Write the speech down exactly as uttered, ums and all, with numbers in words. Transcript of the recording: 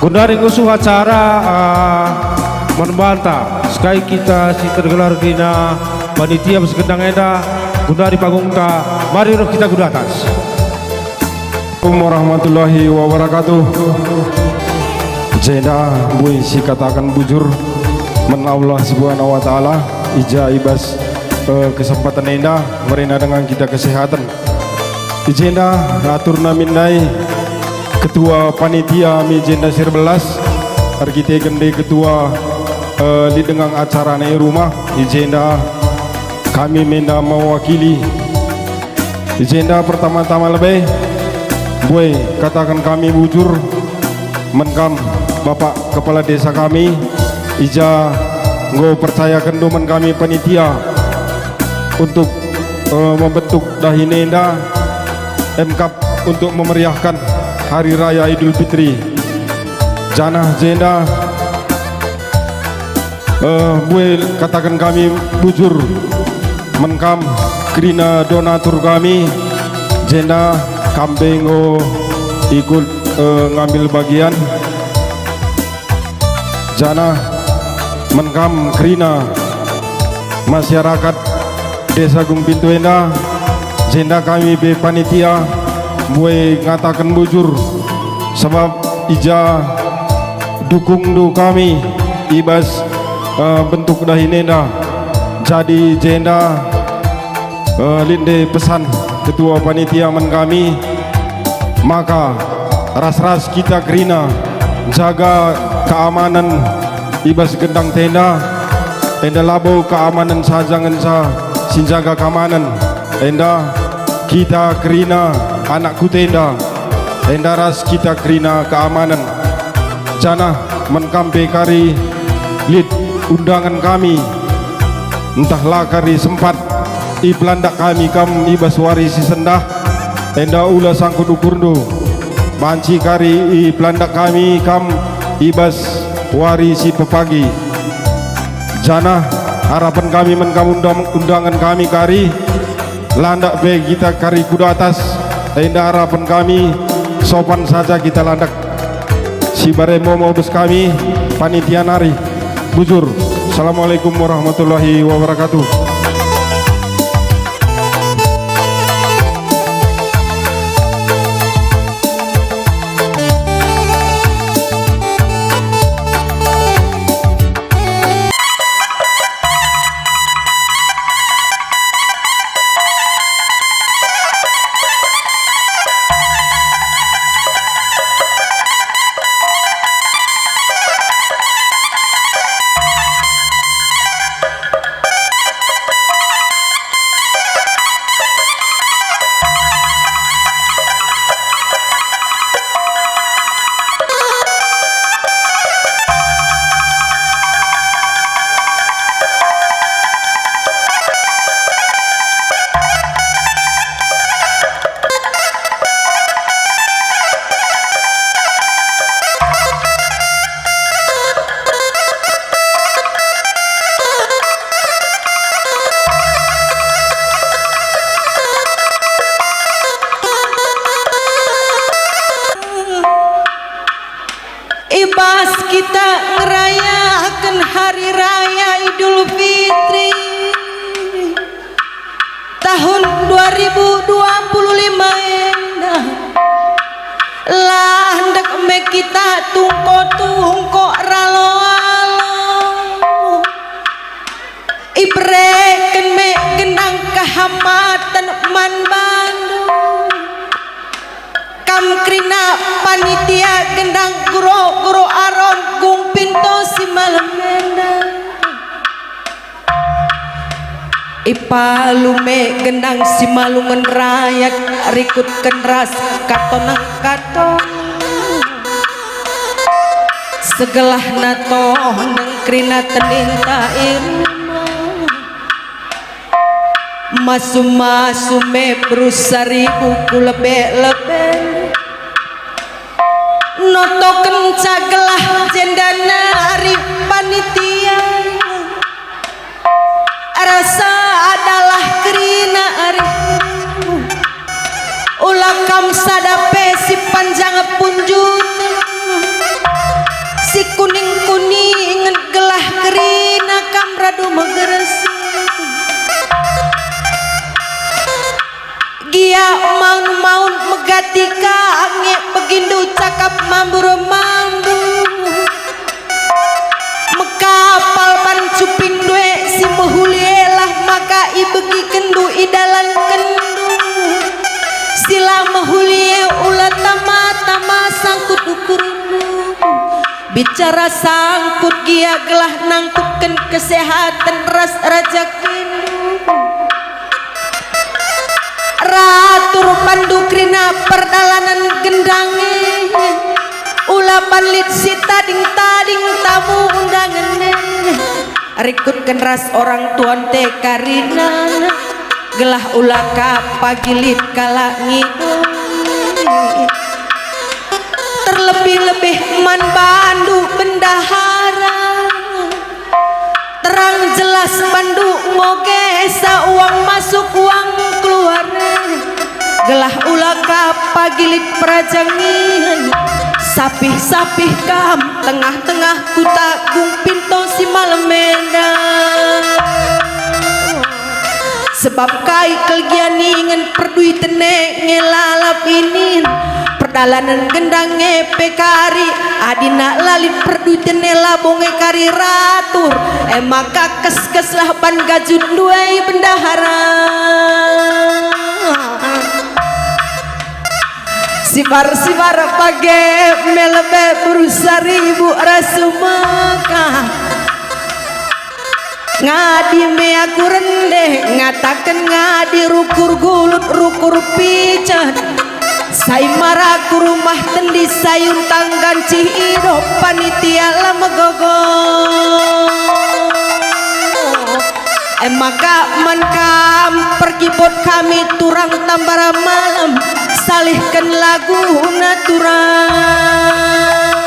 Gundari ngusung acara, ah, man banta, sekai kita si tergelar kerina panitia bas gendang enda, gundari panggungta, mari reh kita ku datas. Assalamualaikum warahmatullahi wabarakatuh. Jenda mbue sikataken bujur man Allah Subhanahu wa Ta'ala, i ja i bas, eh, kesempatan enda merina dengan kita kesehatan. I jenda atur nami ndai ketua panitia mi jenda sirbelas, erkiteken ndai ketua, eh, lit denga acara nai rumah, i jenda kami menda mewakili. I jenda pertama-tama lebe, mbue kataken kami bujur man kam, Bapak Kepala Desa kami, i ja enggo percayakenndu man kami panitia untuk, eh, membentuk dahin enda, emkap untuk memeriahkan Hari Raya Idul Fitri. Janah jenda Eh, mbue kataken kami bujur man kam kerina donatur kami, jenda kam pe enggo ikut, eh, ngambil bagian, janah man kam kerina masyarakat Desa Gung Pintu enda, jenda kami pe panitia mbue ngataken bujur, sabap i ja dukungndu kami i bas, eh, bentuk dahin enda. Jadi jenda, eh, lit ndai pesan ketua panitia man kami, maka ras-ras kita kerina jaga keamanan i bas gendang enda, enda labo keamanan saja ngenca si njaga keamanan, enda kita kerina anak kuta enda, enda ras kita kerina keamanan. Janah man kam pe kari lit undangan kami, ntah la kari sempat ipelandak kami kam i bas wari si sendah, enda ula sangkut ukurndu. Banci kari ipelandak kami kam i bas wari si pepagi. Janah arapen kami man kam undang-, undangan kami kari, landak pe kita kari ku datas, enda arapen kami sopan saja kita landak. Sibare momo bas kami, panitia nari. Bujur. Assalamualaikum warahmatullahi wabarakatuh. I bas kita ngerayaken Hari Raya Idul Fitri tahun dua ribu dua puluh lima enda, la ndek me kita tungko-tungko ralo-alo. Ibereken me gendang kehamaten man bandu. Kam kerina panitia gendang guru-guru Aron Gung Pintu si malem enda. Ipalu me gendang si malungen rayat, rikutken ras katonang-katonang. Segelahna toh nengkerina tendinta i rumah. Masu-masu me beru saribu ku lebe-lebe. Notokenca gelah jenda nari panitia. Rasa adalah kerina ari. Ula kam sada pe si panjang punjut, si kuning-kuningen gelah kerina kam radu megersi. Gia maun-maun megati ka nge begindu cakap mambur-mambur. Mekapal ban cuping due si mehuli elah maka ibegikenndu idalankenndu. Si la mehuli e ula tama-tama sangkut ukurndu. Bicara sangkut gia gelah nangkupken kesehaten ras rajakinndu. Ratur bandu kerina perdalanen gendang e. Ula ban lit si tading-tading tamu undangen e. Rikutken ras orang tuanta karina, gelah ula ka pagi lit kalak ngido. Terlebih-lebih man bandu bendahara. Terang jelas bandu ngogesa uang masuk uang keluar. Gelah ula ka pagi lit perajangin, sapih-sapih kam tengah-tengah kuta gung pinto si malem enda. Sebab kai kelegian ningen perduiten e nge lalap inin, perdalanen gendang nge pe kari, adina la lit perduiten e labo nge kari ratur, e maka kes-keslah ban gajut nduai bendahara. Sibar-sibar page me lebe beru saribu ras sumeka. Ngadi me aku rende, ngataken ngadi rukur gulut, rukur picet. Sai mara ku rumah tendi sayun tanggan cih ido panitia la megogo. E maka man kam perkibot kami turang tambara malem, salihken laguna turang.